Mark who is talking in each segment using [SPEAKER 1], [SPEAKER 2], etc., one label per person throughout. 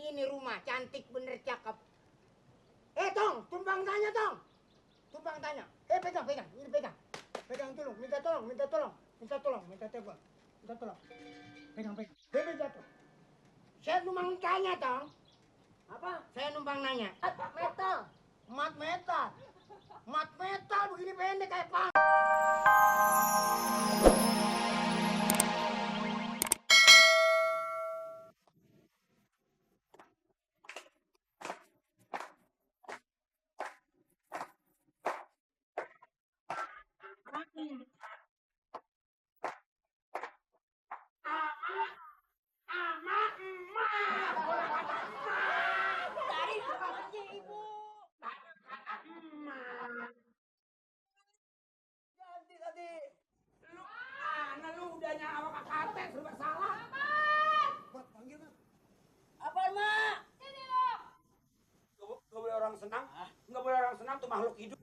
[SPEAKER 1] Ini rumah cantik bener cakep. Tong, tumpang tanya Tong. Tumpang tanya. Pegang, ini pegang. Pegang tolong, minta tolong. Minta tolong. Pegang. Jatuh. Saya numpang tanya Tong. Apa? Saya numpang nanya. Mat metal begini pendek kayak pang. Senang, nggak boleh orang senang tuh makhluk hidup.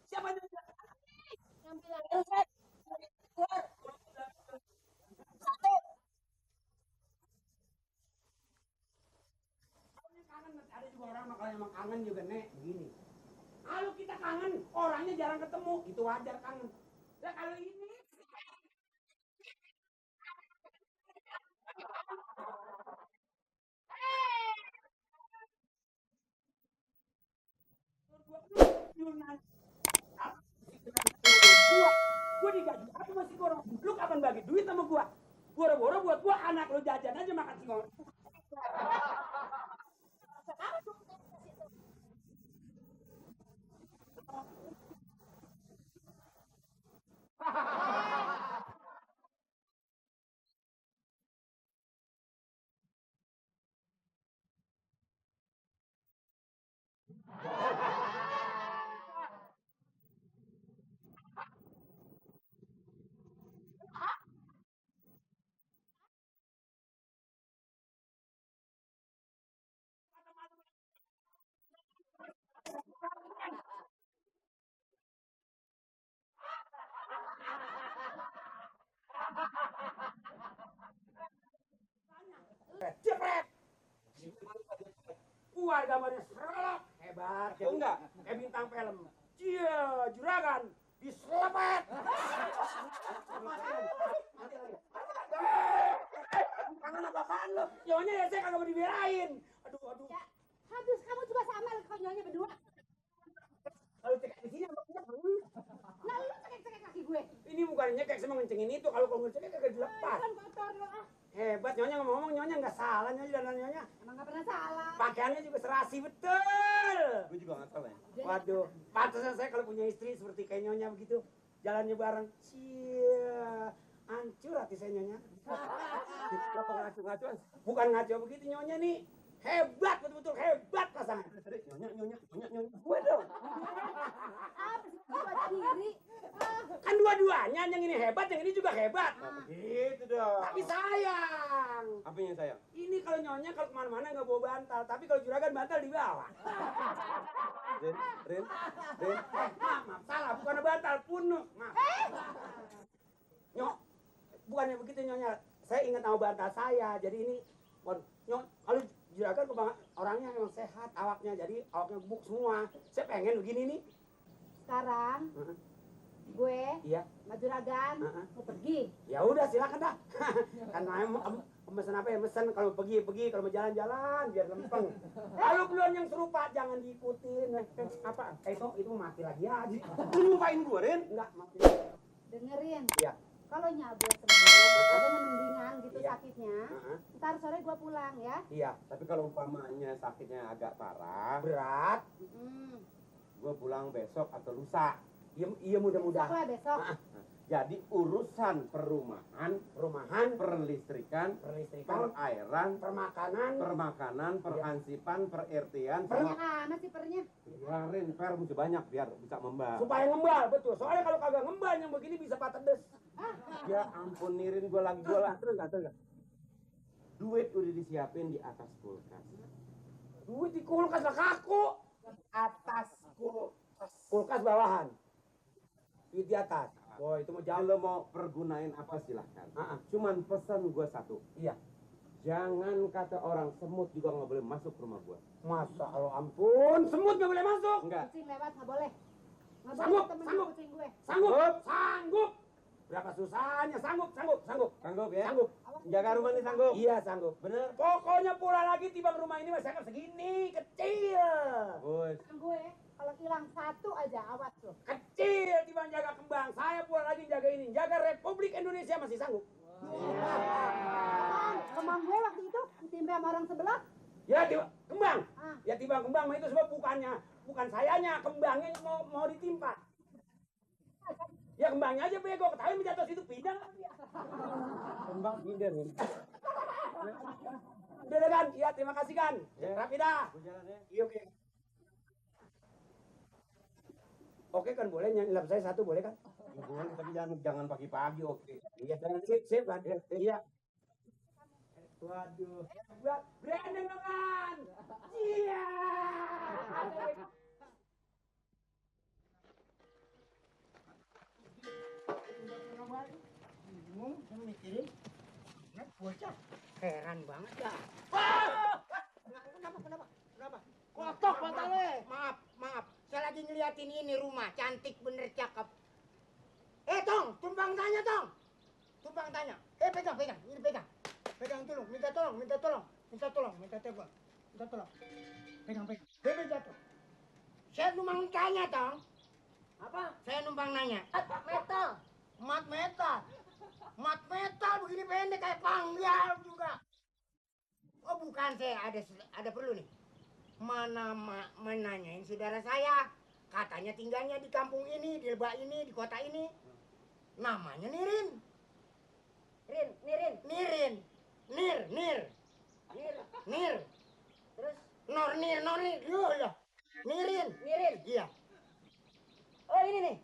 [SPEAKER 1] Siapa yang bilang? Ada juga orang kalau emang kangen juga nek begini. Kalau kita kangen orangnya jarang ketemu itu wajar kangen. Ya kalau ini gua digaji aku masih korong. Lu kapan bagi duit sama gua? Boro-boro buat gua anak lu jajan aja makan singkong. Cepet. Gua gambarnya serelap hebat ya enggak kayak bintang film. Cia juragan diselepet. Kangen apaan lu? Nyonya ya saya kagak mau dibelain. Aduh.
[SPEAKER 2] Ya, habis kamu juga sama kau nyonya berdua.
[SPEAKER 1] Kalau cekek di sini sama lu.
[SPEAKER 2] Nah, lu cekek-cekek kaki gue.
[SPEAKER 1] Ini bukan nyekek sama ngencengin itu. Kalau kau ngecekek kagak dilepas.
[SPEAKER 2] Kan kotor lu ah.
[SPEAKER 1] Hebat nyonya ngomong nyonya nggak salah nyonya dan nyonya.
[SPEAKER 2] Emang nggak pernah salah.
[SPEAKER 1] Pakaiannya juga serasi betul.
[SPEAKER 3] Gue juga nggak salah ya.
[SPEAKER 1] Waduh, pantasnya saya kalau punya istri seperti kayak nyonya begitu. Jalannya bareng. Cia, hancur hati saya nyonya.
[SPEAKER 3] Kenapa ngaco-ngaco?
[SPEAKER 1] Bukan ngaco begitu nyonya nih. Hebat, betul-betul hebat pasangan.
[SPEAKER 3] Nyonya.
[SPEAKER 1] Gue dong.
[SPEAKER 2] Apa sih buat diri?
[SPEAKER 1] Kan dua-duanya, yang ini hebat, yang ini juga hebat.
[SPEAKER 3] Gitu dong.
[SPEAKER 1] Tapi sayang.
[SPEAKER 3] Apa yang sayang?
[SPEAKER 1] Ini kalau nyonya kalau kemana-mana nggak bawa bantal, tapi kalau juragan bantal dibawa.
[SPEAKER 3] Rin.
[SPEAKER 1] Maaf, salah, bukan bantal, punuk. Maaf. Nyok, bukannya begitu nyonya. Saya ingat nama bantal saya, jadi ini, nyok, kalau juragan orangnya memang sehat, awaknya, jadi awaknya gebuk semua. Saya pengen begini nih.
[SPEAKER 2] Sekarang gue
[SPEAKER 1] Iya.
[SPEAKER 2] sama juragan mau pergi.
[SPEAKER 1] Ya udah silakan dah. Kan kamu pesan apa ya pesan kalau pergi kalau mau jalan-jalan biar lempeng. Kalau belum yang serupa jangan diikutin. Apa? Itu mati lagi aja.
[SPEAKER 3] Lu lupain gue, Rin?
[SPEAKER 1] Enggak mati.
[SPEAKER 2] Dengerin.
[SPEAKER 1] Iya.
[SPEAKER 2] Kalau gue sembuh, katanya mendingan gitu
[SPEAKER 1] Iya.
[SPEAKER 2] sakitnya. Ntar sore gue pulang ya.
[SPEAKER 1] Iya.
[SPEAKER 3] Tapi kalau umpamanya sakitnya agak parah,
[SPEAKER 1] Berat.
[SPEAKER 3] gue pulang besok atau lusa.
[SPEAKER 1] Iya
[SPEAKER 2] Besok
[SPEAKER 1] mudah-mudahan.
[SPEAKER 2] lah besok.
[SPEAKER 3] Jadi urusan perumahan, perlistrikan, perairan, permakanan, perhansipan, perertian,
[SPEAKER 2] Banyak amat sih pernya.
[SPEAKER 3] Rin, per mesti banyak biar bisa membal.
[SPEAKER 1] Supaya ngembal betul. Soalnya kalau kagak ngembal yang begini bisa patedes.
[SPEAKER 3] Ya ampun Nirin, gue lagi terus. Duit udah disiapin di atas kulkas.
[SPEAKER 1] Duit di kulkas lah kaku.
[SPEAKER 3] Atas kulkas.
[SPEAKER 1] Kulkas bawahan. Duit di atas.
[SPEAKER 3] Oh itu mau jauh. Lo mau pergunain apa silahkan. Cuman pesan gue satu.
[SPEAKER 1] Iya.
[SPEAKER 3] Jangan kata orang semut juga nggak boleh masuk ke rumah gue.
[SPEAKER 1] Masa Allah ampun, semut nggak boleh masuk.
[SPEAKER 3] Enggak.
[SPEAKER 2] Kucing lewat nggak boleh. Nggak
[SPEAKER 1] Sanggup,
[SPEAKER 2] boleh temen
[SPEAKER 1] sanggup.
[SPEAKER 2] kucing gue.
[SPEAKER 1] Sanggup. Berapa susahnya, sanggup.
[SPEAKER 3] Sanggup ya?
[SPEAKER 1] Sanggup.
[SPEAKER 3] Jaga rumah nih sanggup?
[SPEAKER 1] Iya sanggup.
[SPEAKER 3] Bener?
[SPEAKER 1] Pokoknya pula lagi timbang rumah ini masih segini, kecil.
[SPEAKER 3] Bos.
[SPEAKER 2] Gue kalau hilang satu aja awas loh.
[SPEAKER 1] Kecil timbang jaga kembang. Saya pula lagi jaga ini. Jaga Republik Indonesia masih sanggup.
[SPEAKER 2] Kembang gue waktu itu ditimpa sama orang sebelah.
[SPEAKER 1] Ya kembang.
[SPEAKER 2] Ah.
[SPEAKER 1] Ya timbang kembang itu sebab bukan sayanya, kembangnya mau ditimpa. Ya kembangnya aja bego, ketahui menjatuh situ pindah.
[SPEAKER 3] Kembang pindah nih.
[SPEAKER 1] Udah kan? Ya terima kasih kan.
[SPEAKER 3] Ya.
[SPEAKER 1] Rapi dah.
[SPEAKER 3] Gue jalan ya.
[SPEAKER 1] Iya oke. Oke kan boleh nyanyi lap saya satu boleh kan?
[SPEAKER 3] Ya, boleh, tapi jangan pagi-pagi oke.
[SPEAKER 1] Iya jangan sip kan? Iya. Waduh. Brandon makan. Iya.
[SPEAKER 4] Bingung, saya mikirin, bocah heran banget dah. Kenapa? Kotok batalnya. Maaf. Saya lagi ngeliatin ini rumah, cantik bener cakep. Tong, tumpang tanya Tong. Pegang, ini pegang. Pegang dulu, minta tolong. Pegang. Bebe jatuh. Saya numpang tanya Tong. Apa? Saya numpang nanya. Mat metal begini pendek kayak panggal juga. Oh bukan, saya ada perlu nih. Menanyain saudara saya. Katanya tinggalnya di kampung ini, di Lebak ini, di kota ini. Namanya Nirin. Nir. Terus? Nir. Loh. Nirin. Iya. Oh ini nih.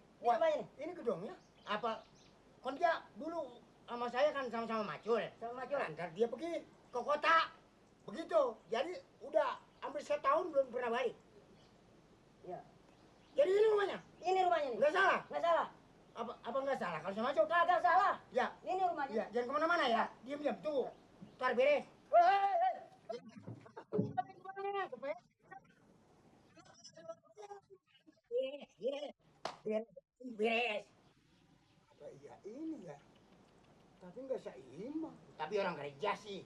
[SPEAKER 4] Ini gedungnya. Apa? Kan dia dulu sama saya kan sama-sama macul. Ntar dia pergi ke kota. Begitu. Jadi udah hampir setahun belum pernah balik. Ya. Jadi ini rumahnya? Ini rumahnya nih. Nggak salah? Nggak salah. Apa nggak salah? Kalau sama macul? Kagak salah. Ya. Ini rumahnya. Ya. Jangan kemana-mana ya. Diam. Tunggu. Ntar beres. Beres. Apa iya ini ya? Tapi nggak seimbang. Tapi orang gereja sih.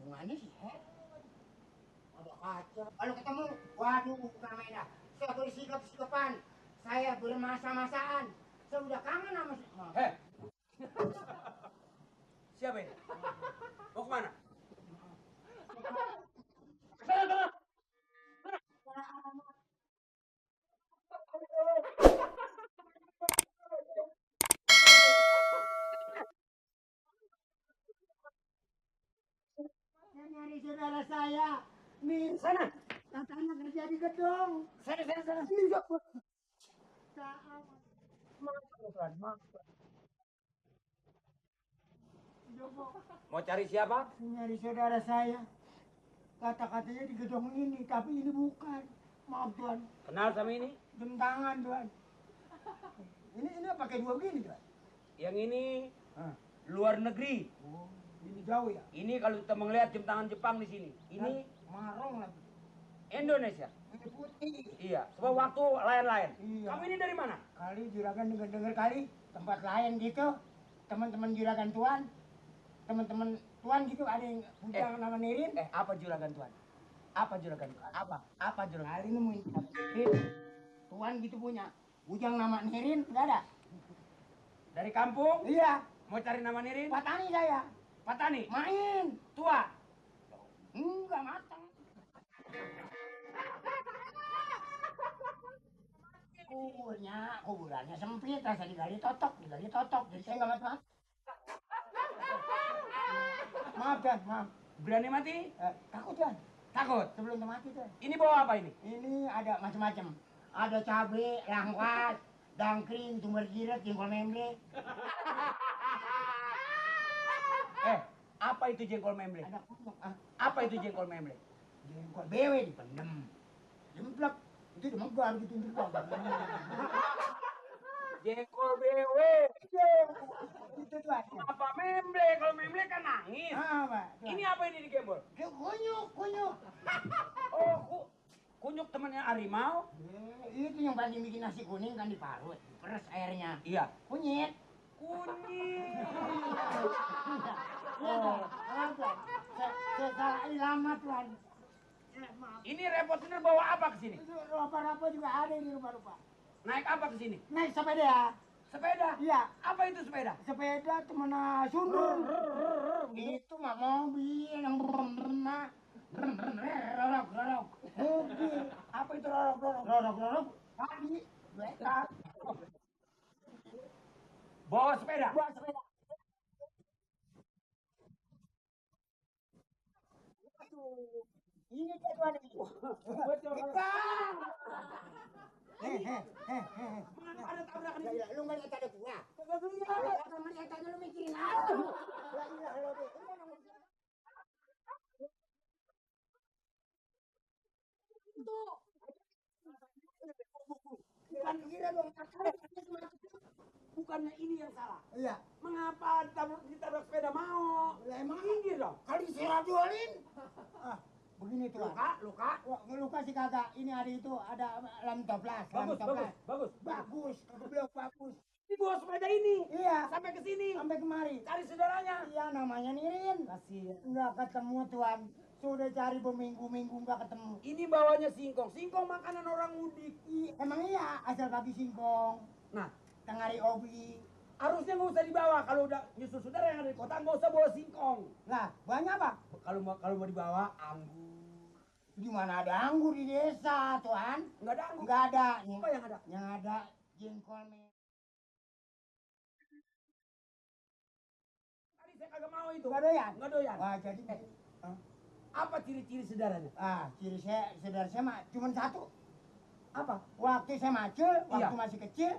[SPEAKER 4] Mana sih? Ada kaca. Kalau ketemu, waduh, bukan main dah. Saya bersikap-sikapan. Saya bermasa-masaan. Saya udah kangen sama si...
[SPEAKER 1] Siapa ini? Mau kemana?
[SPEAKER 4] Saya nyari saudara saya. Nih, sana. Katanya kerja di gedung. Sana. Ini enggak. Maaf.
[SPEAKER 1] Mau cari siapa?
[SPEAKER 4] Nyari saudara saya. Kata-katanya di gedung ini, tapi ini bukan. Maaf Tuan.
[SPEAKER 1] Kenal sama ini?
[SPEAKER 4] Jam tangan Tuan. Ini pakai dua begini Tuan.
[SPEAKER 1] Yang ini luar negeri.
[SPEAKER 4] Oh, ini jauh ya?
[SPEAKER 1] Ini kalau kita melihat jam tangan Jepang di sini. Ini
[SPEAKER 4] marong lagi.
[SPEAKER 1] Indonesia.
[SPEAKER 4] Ini putih.
[SPEAKER 1] Iya, sebab waktu lain-lain.
[SPEAKER 4] Iya.
[SPEAKER 1] Kamu ini dari mana?
[SPEAKER 4] Kali juragan dengar kali tempat lain gitu. Teman-teman juragan Tuan. Teman-teman Tuan gitu ada yang punya nama Nirin.
[SPEAKER 1] Apa juragan Tuan? Apa juragan? Apa juragan?
[SPEAKER 4] Kali nemuin Nirin. Tuan gitu punya. Bujang nama Nirin enggak ada.
[SPEAKER 1] Dari kampung?
[SPEAKER 4] Iya.
[SPEAKER 1] Mau cari nama Nirin?
[SPEAKER 4] Patani saya.
[SPEAKER 1] Patani?
[SPEAKER 4] Main.
[SPEAKER 1] Tua?
[SPEAKER 4] Enggak matang. Kuburannya sempit, rasa digali totok. Jadi saya nggak mati. Maaf.
[SPEAKER 1] Berani mati?
[SPEAKER 4] Takut Tuan.
[SPEAKER 1] Takut.
[SPEAKER 4] Sebelum mati tuh.
[SPEAKER 1] Ini bawa apa ini?
[SPEAKER 4] Ini ada macam-macam. Ada cabai, langkas, dangkring, tumbar jirat, jengkol memble.
[SPEAKER 1] Apa itu jengkol memble?
[SPEAKER 4] Ada kunyuk.
[SPEAKER 1] Apa itu jengkol memble?
[SPEAKER 4] Jengkol bewe dipendem. Jemplak. Itu cuma gua harus ditunjuk gua.
[SPEAKER 1] Jengkol bewe.
[SPEAKER 4] Itu tuh aja.
[SPEAKER 1] Apa memble? Kalau memble kan nangis.
[SPEAKER 4] Pak.
[SPEAKER 1] Ini apa ini di gembol?
[SPEAKER 4] Kunyuk.
[SPEAKER 1] Oh, kunyuk temannya harimau.
[SPEAKER 4] Itu yang paling bikin nasi kuning kan diparut. Peres airnya.
[SPEAKER 1] Iya.
[SPEAKER 4] Kunyit.
[SPEAKER 1] Kunyit.
[SPEAKER 4] Oh, pelan. Saya salah lama tuan.
[SPEAKER 1] Ini repot bener bawa apa ke sini?
[SPEAKER 4] Rupa-rupa juga ada ini rupa-rupa.
[SPEAKER 1] Naik apa ke sini?
[SPEAKER 4] Naik sepeda.
[SPEAKER 1] Sepeda.
[SPEAKER 4] Iya.
[SPEAKER 1] Apa itu sepeda?
[SPEAKER 4] Sepeda temen sundur. Itu mah mobil yang berenang. Rorok. Mobil.
[SPEAKER 1] Apa itu rorok-rorok?
[SPEAKER 4] Rorok. Tadi. Bekat.
[SPEAKER 1] Bawa sepeda.
[SPEAKER 4] Buat sepeda. Ini tuan ini.
[SPEAKER 1] Betul.
[SPEAKER 4] Ada tabrakan ini. Lu nggak lihat ada gua. Kalau melihat ada lu mikirin apa?
[SPEAKER 1] Bukan kira dong. Bukannya ini yang salah.
[SPEAKER 4] Iya.
[SPEAKER 1] Mengapa ditabrak sepeda mau?
[SPEAKER 4] Lah emang
[SPEAKER 1] Minggir dong.
[SPEAKER 4] kali diserajolin. Begini tuh.
[SPEAKER 1] Luka.
[SPEAKER 4] Luka sih kagak. Ini hari itu ada lam toplas. Bagus. Keblok bagus.
[SPEAKER 1] Ini bawa sepeda ini.
[SPEAKER 4] Iya.
[SPEAKER 1] Sampai ke sini.
[SPEAKER 4] Sampai kemari.
[SPEAKER 1] Cari saudaranya.
[SPEAKER 4] Iya namanya Nirin.
[SPEAKER 1] Kasihan.
[SPEAKER 4] Nggak ketemu tuan. Sudah cari berminggu-minggu nggak ketemu.
[SPEAKER 1] Ini bawanya singkong. Singkong makanan orang mudik.
[SPEAKER 4] Emang iya asal bagi singkong.
[SPEAKER 1] Nah,
[SPEAKER 4] Tengari obi.
[SPEAKER 1] harusnya nggak usah dibawa. Kalau udah nyusul saudara yang ada di kota nggak usah bawa singkong.
[SPEAKER 4] Lah banyak apa?
[SPEAKER 1] Kalau mau dibawa anggur.
[SPEAKER 4] Di mana ada anggur di desa tuan?
[SPEAKER 1] Nggak ada anggur.
[SPEAKER 4] Nggak ada.
[SPEAKER 1] Apa yang ada?
[SPEAKER 4] Yang ada jengkol merah.
[SPEAKER 1] Tadi saya kagak mau itu.
[SPEAKER 4] Nggak doyan?
[SPEAKER 1] Nggak doyan.
[SPEAKER 4] Wah jadi.
[SPEAKER 1] Apa ciri-ciri saudaranya?
[SPEAKER 4] Ciri saudara saya mah cuma satu.
[SPEAKER 1] Apa?
[SPEAKER 4] Waktu saya macul, waktu
[SPEAKER 1] Iya.
[SPEAKER 4] masih kecil,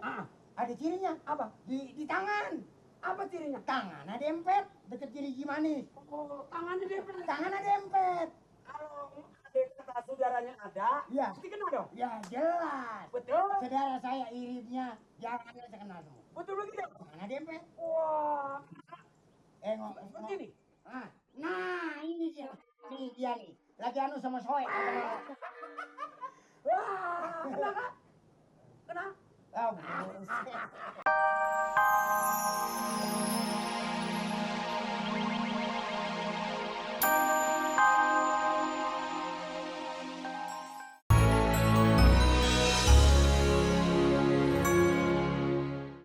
[SPEAKER 4] ada cirinya.
[SPEAKER 1] Apa?
[SPEAKER 4] Di tangan.
[SPEAKER 1] Apa cirinya?
[SPEAKER 4] Tangan ada empet, deket gigi manis.
[SPEAKER 1] Oh, tangannya dia pernah.
[SPEAKER 4] Tangan ada empet.
[SPEAKER 1] Kalau ada kata saudaranya ada,
[SPEAKER 4] Iya.
[SPEAKER 1] pasti kenal dong.
[SPEAKER 4] Ya jelas.
[SPEAKER 1] Betul?
[SPEAKER 4] Saudara saya iritnya, jangan saya kenal semua.
[SPEAKER 1] Betul begitu?
[SPEAKER 4] Tangan ada empet.
[SPEAKER 1] Wah,
[SPEAKER 4] Begini.
[SPEAKER 1] begini.
[SPEAKER 4] Nah, ini dia. Nih dia nih. Lagi anu sama soe.
[SPEAKER 1] Wah, kenal kak? Kenal?
[SPEAKER 4] Oh,